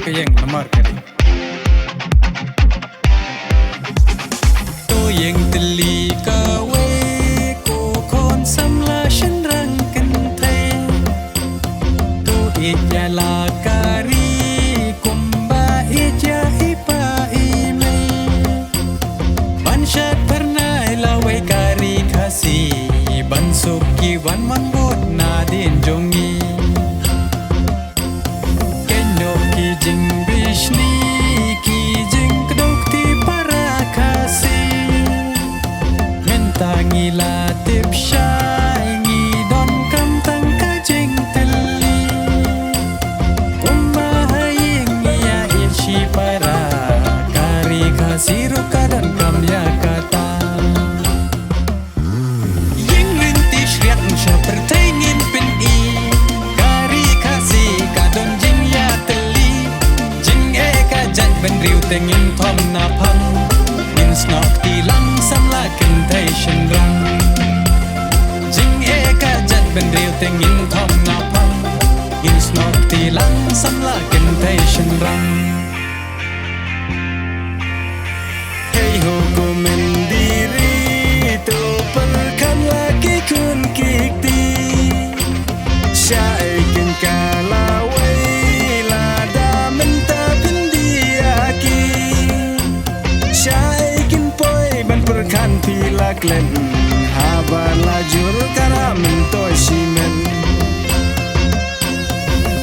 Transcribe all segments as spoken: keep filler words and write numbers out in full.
Ka ïeng namar ka ri. To ïeng tylli kawei ko khun samla shynrang kynthei. To ïeit ïa la ka ri kumba ïeit ïa i pa i mei. Ban shad phyrnai lawei ka ri Khasi, ban suk ki wan man bud nadien jong ngi. Kynnoh ki jingbishni, ki jingkdew kti para Khasi. Mynta ngi la tip shai, ngi donkam tang ka jingtylli. Kumba ha ïing ïa i shipara, ka ri Khasi ruh ka donkam ïa kata. Ïing rynti shriat sha pyrthei ngin pyni. Ka ri Khasi ka don jingïatylli. Jingeh ka jaitbynriew te ngin thom na phang. Ngin snoh kti lang samla kynthei shynrang. Jingeh ka jaitbynriew te ngin thom na phang. Ngin snoh kti lang samla kynthei shynrang. Hei ho ko myndiri, to pyrkhat la ki khun ki kti. Shaei kin ka lawei lada mynta phin die ïa ki. Shaei kin poi ban pyrkhat phi la klet, haba la jur ka rah myntoi shimet.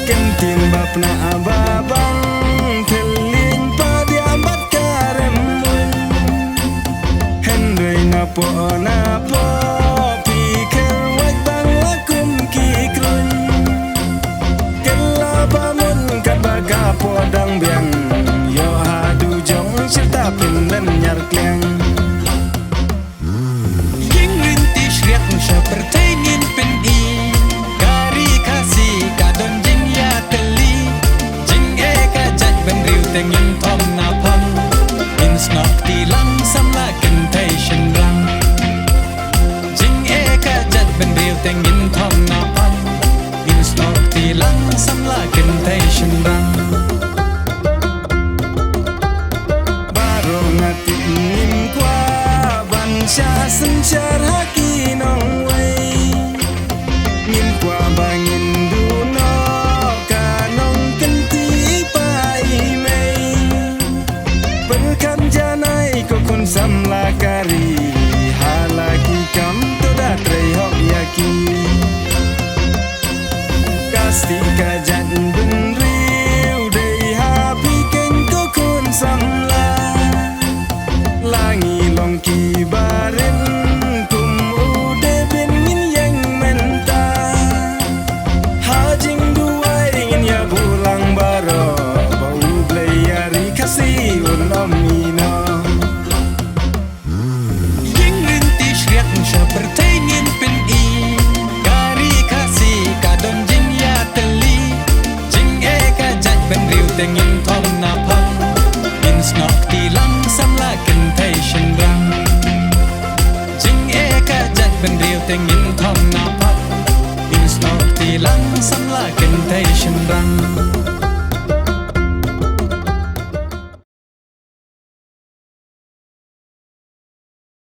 Kin tieng ba pnah ba bang, thylliej pat ïa bad ka rem un. Hynrei napoh napoh phi kher wait bang la kum ki kruiñ. Kylla ba mun katba ka por dang biang, ïoh haduh jong shirta phin lynñiar kliang. Ïing rynti shriat sha pyrthei ngin pyni. Ka ri Khasi ka don jingïatylli. Jingeh ka jaitbynriew te ngin thom na phang. Ngin snoh kti lang samla kynthei shynrang. Jingeh ka jaitbynriew te ngin thom na phang. Ngin snoh kti lang samla kynthei shynrang. Baroh nga tip ngim kwah ban shah synshar ha ki nongwei. Ngim kwah ba ngin duh noh ka nongkynti i pa i mei. Pyrkhat janai ko khun samla ka ri, ha la ki kam to da trei hok ïa ki. Ka stieh ka jaitbynriew dei ha phi keiñ ko khun samla. La ngi long ki barit kum u David ngin ïeng mynta. Ha jingduwai ngin ïabuh lang baroh ba U Blei ïa ri Khasi un ym ïehnoh. Ïing rynti shriat sha pyrthei ngin pyni. Ka ri Khasi ka don jingïatylli. Jingeh ka jaitbynriew te ngin thom na phang. Ngin snoh kti lang samla kynthei shynrang. Jingeh ka jaitbynriew te ngin thom na phang. Ngin snoh kti lang samla kynthei shynrang.